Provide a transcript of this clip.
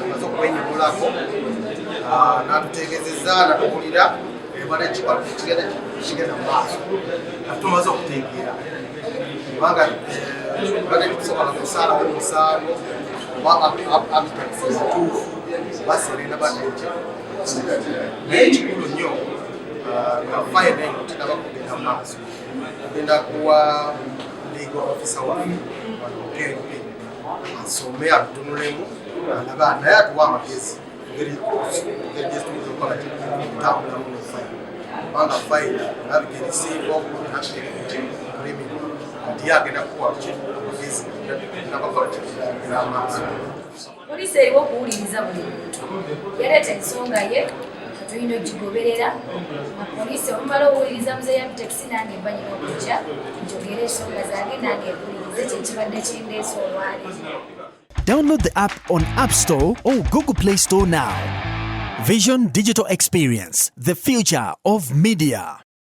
Amaze okwenyumulako n'atutegeezezza, natukulira ebadde kigenda kigenda mu maaso. Kati tumaze okutegeera kubanga badde tusobola kusalawo omusango oba Abitex mutuufu oba Serena badde. Naye ekikulu nnyo, nga fayiro eno tenaba kugenda mu maaso, tugenda kuwa legal officer waffe wano KMP asome, atutunulemu, alaba naye atuwa amagezi engeri gyetuyinza okukola okutambulamu ne fayiro, kubanga fayiro alabika eri civil, alabika eri criminal. Kati ye agenda kukuwa ki amagezi nabakola kigenda maaso. Poliisi eriwo okuwuliriza buli muntu. Yaleeta ensonga ye, tulina ogigoberera nga poliisi. Olumala owuliriza muzeeyi Abitex, nange mba nyina okujja njogere ensonga zange, nange mpulirize kyekibadde kindeesa olwaleero. Download the app on App Store or Google Play Store now. Vision Digital Experience, the future of media.